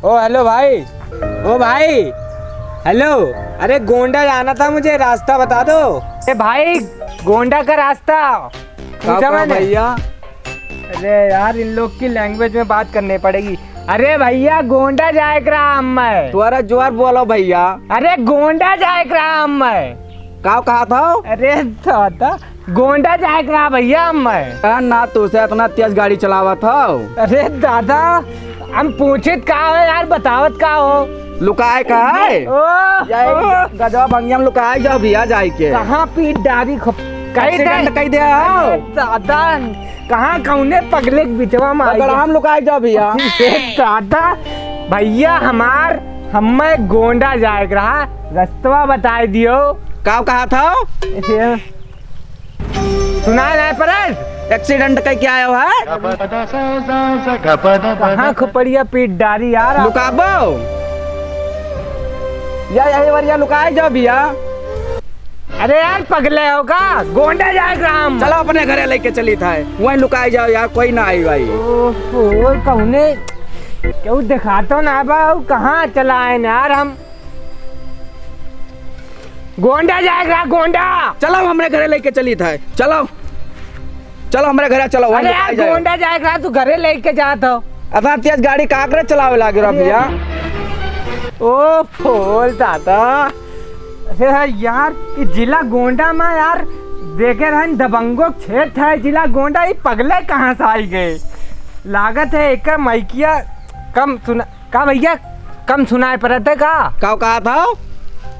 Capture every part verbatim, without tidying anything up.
ओ हेलो भाई, ओ भाई, हेलो। अरे गोंडा जाना था मुझे, रास्ता बता दो। ए भाई, गोंडा का रास्ता का पूछा का मैंने। भैया? अरे यार, इन लोग की language में बात करनी पड़ेगी। अरे भैया, गोंडा जाए के रहा हम मैं। थोड़ा जोर बोलो भैया। अरे गोंडा जाए के रहा हम मैं। का कहा था? अरे दादा, गोंडा जाए के रहा भैया हम मैं। आ, ना तू से इतना तेज गाड़ी चलावत हो। अरे दादा, हम पूछित का हो यार, बतावत का हो? लुकाए का है? ओ, या एक ओ। गजवा भंगिया में लुकाए जाओ भैया जाए के। कहाँ पीट डारी खप-, कही दे। Accident कही दे हो। अरे दादा, कहाँ कौने पगले के बिचवा में आई पगड़ा गया? हम लुकाए जाओ भैया। ए दादा, भैया हमार, हमें गोंडा जाए के रहा, रस्तवा बताए दियो। का कहा था? ए, सुनाए नाहीं परत? Accident कइ के आयो है? कहाँ खोपड़िया पीट डारी यार आप? लुकाबो? या यही वरिया लुकाए जाओ भैया। अरे यार, पगले हो का? गोंडा जाए के रहा हम। चलो अपने घरे लेके चली था, वहीं लुकाए जाओ यार, कोई ना आई भाई। ओहो, कौने, क्यों दिखातो ना बा, कहाँ चला आए ना यार हम। गोंडा जाए के रहा, गोंडा। चलो, हमरे घरे लेके चली था। चलो, चलो, हमरे घरे चलो, वहीं अरे लुकाई यार, जाए। गोंडा जाए के रहा, तू घरे लेके जात हो। इतना तेज गाड़ी का करे चलावे लागे रहा अरे भैया? ओ, फोल दादा। अरे यार, ये जिला गोंडा में यार, देखे रहन दबंगो के क्षेत्र है जिला गोंडा, ये पगले कहाँ से आई गए? लागत है एक माइकिया कम सुना का भैया, कम सुनाए परत है का? का कहा था?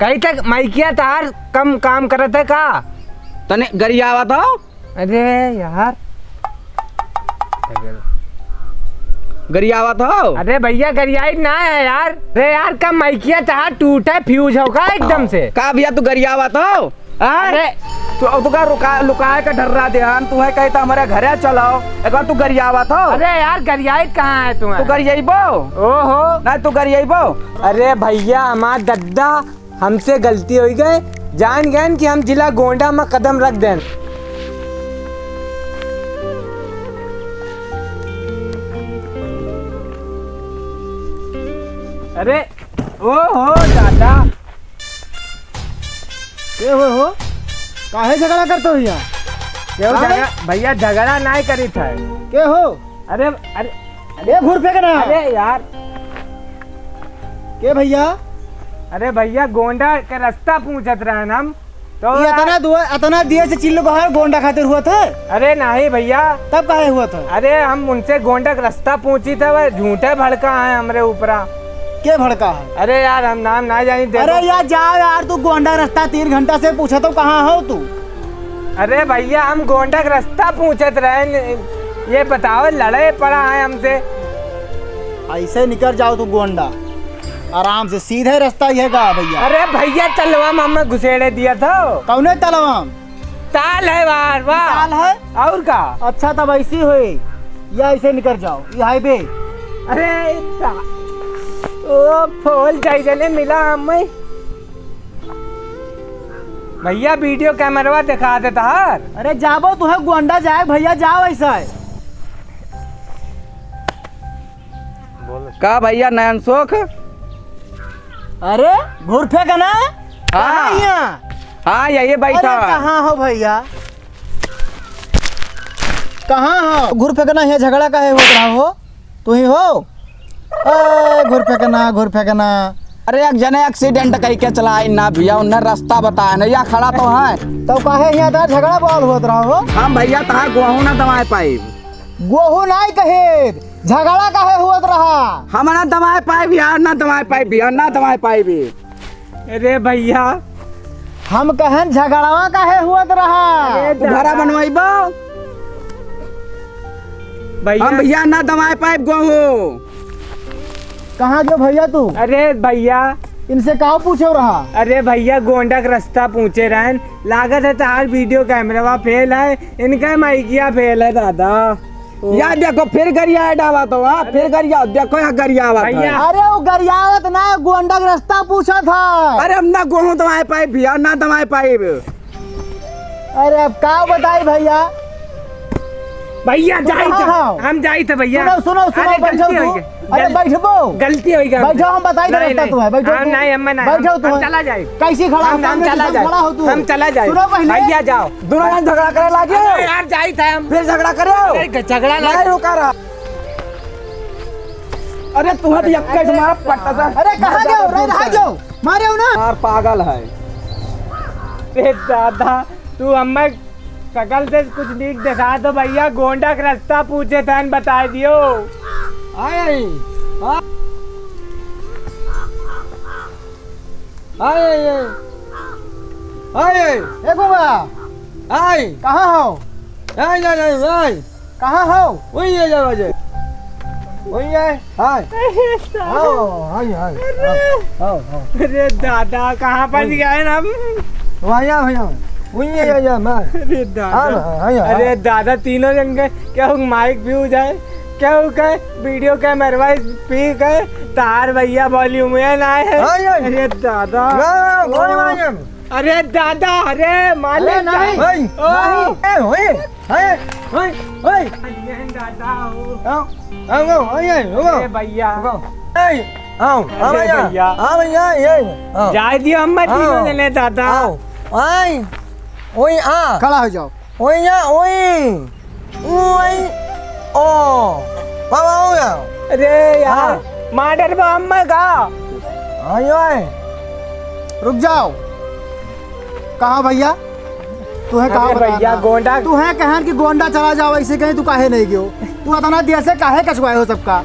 कही तक माइकिया तार कम काम करत है का? तने गरियावा था? अरे यार। गरियावा था? अरे भैया, गरियाई ना है यार। अरे यार, का माइकिया तार टूटे fuse हो का एकदम से? का भैया तू गरियावा था? हाँ? अरे। तू, अब तुका रुका, लुकाए का डर्रा देहन, तुहैं कही था हमरे घरे चलो, एक बार तू गरियावा था। अरे यार, गरियाई कहाँ है तुम्हें? तू गरियाइबो? ओहो। नहीं, तू गरियाइबो? अरे भैया, हमार दद्दा, हमसे गलती होइ गए, जान गए कि हम जिला गोंडा में कदम रख देन। अरे, ओहो दादा, के हो, हो? काहे झगड़ा करत हो भैया? केहू हाँ झगड़ा, भाई? भैया झगड़ा नाहीं करित है। के हो? अरे, अरे, अरे घूर फेंक ना। अरे यार। के भैया? अरे भैया, गोंडा के रास्ता पूछत रहन हम। तो ये यार इतना दुआ, इतना दिए से चिल्लो बाहर गोंडा खातिर हुआ था? अरे नहीं भैया। तब काहे हुआ था? अरे हम उनसे गोंडा के रास्ता पूछी था, वह झूठे भड़का है हमरे ऊपरा। के भड़का है? अरे यार, हम नाम ना जानी, देखो। अरे यार, जाओ यार, तू गोंडा रास्ता तीन घंटा से पूछा तो कहाँ हो तू? अरे भैया, हम गोंडा के रास्ता पूछत रहे, ये बताओ, लड़े पड़ा है हमसे। ऐसे निकल जाओ तू गोंडा, आराम से सीधे रास्ता ये गा भैया। अरे भैया, तलवा में हमें घुसेड़े दिया था। कौने तलवा में? ताल है बाहर, वाह। ताल है? और का? अच्छा, तब ऐसी होई, या ऐसे निकल जाओ, ये highway। अरे, इतना, ओ, फोल जाई जने मिला हमें। भैया, video camera दिखा दे तार। अरे, जाबो, तुहे गोंडा जाए, भैया, जाओ ऐसा है। का भैया नयन सुख? अरे, घूर फेंक ना? हाँ। कहाँ हियाँ? हाँ, यही बैठा अरे, है। कहाँ हो भैया? कहाँ हो? घूर फेंक ना, हियाँ झगड़ा काहे होत रहा हो? तू ही हो? ए, घूर फेंक ना, घूर फेंक ना। अरे, एक जने accident कही के चला आई ना भैया, उन्हें रास्ता बताए ना, या खड़ा तो है। तो काहे हियाँ तार झगड़ा बवाल होत रहा हो? हम भैया तार गोहूँ ना दवाए पाई। गोहू नाई कहे, झगड़ा काहे हुअत रहा? हम ना दवाए पाइब यार, ना दवाए पाइब यार, ना दवाए पाइब। अरे भैया। हम कहन झगड़वा काहे हुअत रहा? अरे तू घरा दादा। बनवाइबो? भैया। हम भैया ना दवाए पाइब गोहू। कहाँ गयो भैया तू? अरे भैया। इनसे काउ पूछे रहा? अरे भैया, गोंडा के रास्ता पूछे रहन। लागत है तार video camera fail है, इनका माइकिया fail है दादा। ओ। या देखो, फिर गरिया डावा तो, हाँ, अरे। फिर गरिया, देखो यहाँ गरियावा था। भैया। अरे वो गरियावत ना, गोंडा के रास्ता पूछा था। अरे हम ना गोहूँ दवाए पाइब भैया, ना दवाए पाइब। अरे अब का बताई भैया, भैया, तू जाई कहाँ था? हो? हम जाई था भैया। सुनो, सुनो, सुनो, अरे, बैठो गलती तू। हो गई। अरे, गल-, बैठबो। गलती हो गई हमसे। बैठो, हम बताई देबे तू है, बैठो। नहीं, नहीं, हम ना, बैठो तू। हम चला जाई। कैसी खड़ा हम, हो? हम चला जाई। खड़ा हो तू। हम चला जाई। सुनो पहले। भैया, जाओ। दोनों जन झगड़ा करे लागे। अरे यार, जाई था हम। फिर झगड़ा करे हो? अरे, झगड़ा ना। नहीं रुका रहा। अरे, तू तो यक्का ही तुम्हारा पट्टा था। अरे, कहाँ गयो? रे, कहाँ गयो? मारे हो ना। यार, पागल है। अरे दादा, तू हमें शकल से कुछ नीक देखा दो भैया, गोंडा के रास्ता पूछे थन, बताई दियो। आए, आए। आए, आए, आए। आए, आए। ए गुंगा। आए। कहाँ हो? आए, आए, आए, आए। कहाँ हो? वही है, जाओ, जाओ। वही है। हाँ। आओ, हाँ, हाँ, अरे। आओ, आओ, आओ। अरे दादा, कहाँ फंस गए ना हम? वहीं आ, वहीं आ। वहीं आ, आ, आ, मैं। अरे दादा। हाँ, हाँ, हाँ, हाँ। अरे दादा, तीनों जन के, केहू माइक फ्यूज है, केहू के वीडियो कैमरा पी के, तार भैया वॉल्यूम में ना है। हाँ, हाँ। अरे दादा। ना, ना, वही, वही है। अरे दादा, अरे मालिक अरे नहीं, दादा। नहीं, ओ। नहीं। ए, ओए, ए, ओए, ओए। अरे दादा, ओ। आओ, आओ, आओ, ओए, आओ। अरे भैया। आओ। ए, आओ, हाँ अरे भैया, भैया। हाँ भैया, ये, आओ। जाए दियो, हम मत आओ। जीवन ले दादा। आओ, ओए, ओए, आ। खड़ा हो जाओ। ओए, आ, ओए। ओए, ओ, बाबा हो गया। अरे यार, हाँ। मार डरबा अम्मा का। हाँ, यो है। रुक जाओ। कहाँ भैया? तू है कहाँ अरे भैया, बताना? गोंडा। तू है कहन कि गोंडा चला जाओ, ऐसे कहीं तू काहे नहीं गयो? तू इतना देर से काहे कचवाए हो सबका?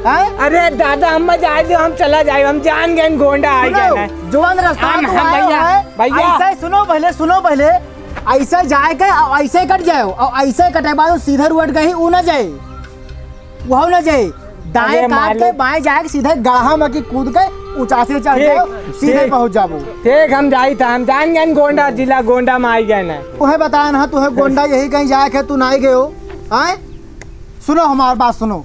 हैं? अरे दादा, हम जाए दो, हम चला जाए, हम जान गए गोंडा आ सुनो, गए ना। जवन रास्ता हम, तू हम आए भैया, हो, भैया। ऐसे सुनो पहले, सुनो पहले। ऐसे जाए के और ऐसे कट जाओ, और ऐसे कटे बाद सीधे रोड कहीं ऊ ना जाए, वह ना जाए, दाएं अरे काट के मालिक। बाएं जाए के सीधे गढ़ा में की कूद के ऊंचा से चढ़ ठीक, जाओ, सीधे ठीक। पहुंच जाबो। ठीक, हम जाई था, हम जान गए गोंडा जिला, गोंडा में आई गए ना। तुहे बताया ना, तुहे गोंडा यही कहीं जाए के तू ना गए हो, आए? सुनो हमार बात सुनो,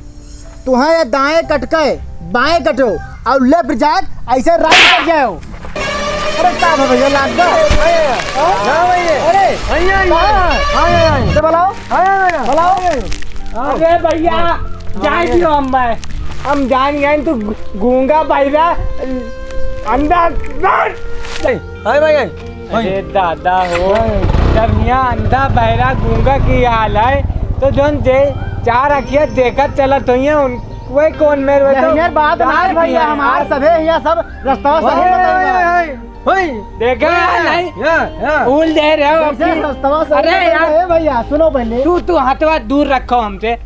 तुहें ये दाएं कट के बाएं कटो और लेफ्ट जाए ऐसे राइट कट जाओ। अरे का भा भैया लाग गया? हाँ भैया। अरे भैया, भैया। कहाँ? हाँ भैया। इधर बुलाओ। हाँ भैया। बुलाओ। हाँ। अरे भैया, हाँ। जाए दियो हम भाई। हम जान गए तू गूंगा बहिरा अंधा। हाँ भैया। अरे दादा हो, जब यहाँ अंधा बहरा गूंगा की हाल है, तो जौन जे चार अखिया देखत चलत होइए, उन, वही कौन मेर हुए तो यही बात ना है भैया, हमार सभे यहाँ सब रस्ता सब ओए, ओए, ओए, ओए। देखा ओए, नहीं? या, या। भूल दे रहे हो जैसे अपनी। रस्ता सब अरे यार। ए भैया, सुनो पहले। तू, तू हथवा दूर रखो हमसे।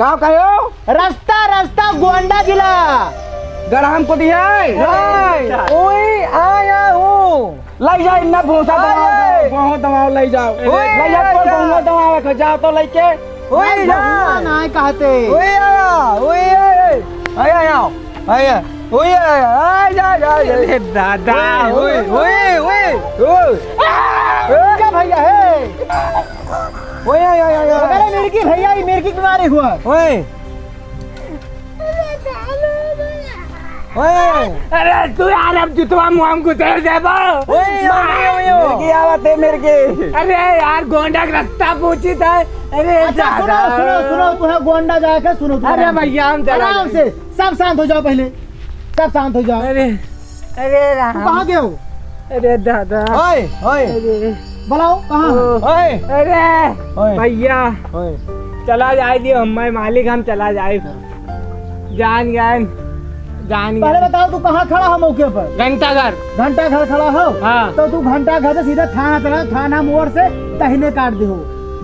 का कहो? रस्ता, रस्ता गोंडा जिला। गढ़ाम को दिया है? नहीं। ओए, आया हूँ। लई जाए ना भूसा दबाओ, अरे! बहुत दबाओ लई जाओ। ओए, लई जाओ, आया। बहुत दबाओ, जाओ तो लइके। ओए, नहीं, जा। भूसा नहीं कहते। ओए, आया, ओए, आया, आया, आया, आया, ओए, आया, आया, जा, जा, जा। अरे दादा। ओए, ओए, ओए, ओए। क्या भैया है? ओए, आया, आया, आया। अरे मिर्गी भैया, ये मिर्गी बीमारी हुआ। ओए। ओए। अरे तू यार, अब जुतवा मुँह हमको तेल देबो। ओए, ओए, ओए, ओए। मेरे की आवत है, मेरे की। अरे यार, गोंडा का रास्ता पूछी था। अरे अच्छा, सुनो, दादा। सुनो, सुनो, तुम्हें गोंडा जाके सुनो, तुम अरे आराम से। भैया, हम चला आराम जाएंगे। से, सब शांत हो जाओ पहले, सब शांत हो जाओ। अरे, अरे राम। तू कहाँ गए हो? अरे दादा। ओए, ओए। अरे। बुलाओ, कहाँ है? ओ, ओए। अरे, ओए। भैया, ओए। चला जाए दियो, हमारे मालिक, हम चला जाए। जान गए, जान पहले गए। बताओ, तू कहाँ खड़ा हो मौके पर? घंटा घर। घंटा घर खड़ा हो? हाँ। तो तू घंटा घर से सीधे थाना चला, थाना मोड़ से दहिने काट दे हो।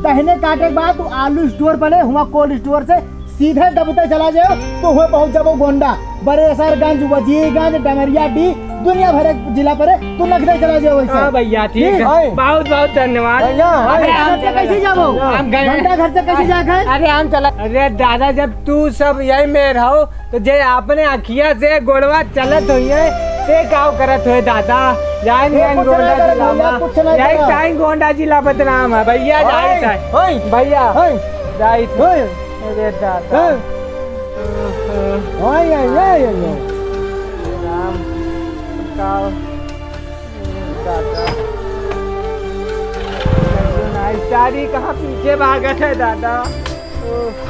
दहिने काटे के बाद तू आलू स्टोर पर ले, हुआ कोल्ड स्टोर से सीधे दबते चला जाओ, तो हुए पहुंच जाबो गोंडा, बरेसरगंज, वजीरगंज, डमरियाडीह, दुनिया भर के जिला पर तू नखदे चला जाओ वैसे। हाँ भैया, ठीक ठीक है। है। बहुत बहुत धन्यवाद। भैया, अरे, भैया। हम घर से कैसे जाबो? हम गए। घंटा घर से कैसे जाके? अरे, हम चला। अरे दादा, जब तू सब यही में रहो, तो जे अपने अखिया से गोड़वा चलत होइए, ते काव करत होए दादा? जान ये जान कुछ गोंडा नहीं करे जिला भैया, में। कुछ नहीं यही करे। टाइम गोंडा जिला बदनाम है भैया, ओए, जाइत है। ओए, भैया, ओए, जाइत है। ओए। अरे दादा। ओए। ओए, ओए, ओए, ओए। राम, काव, दादा। नहीं दादी कहाँ पीछे भागत है दादा। ओह।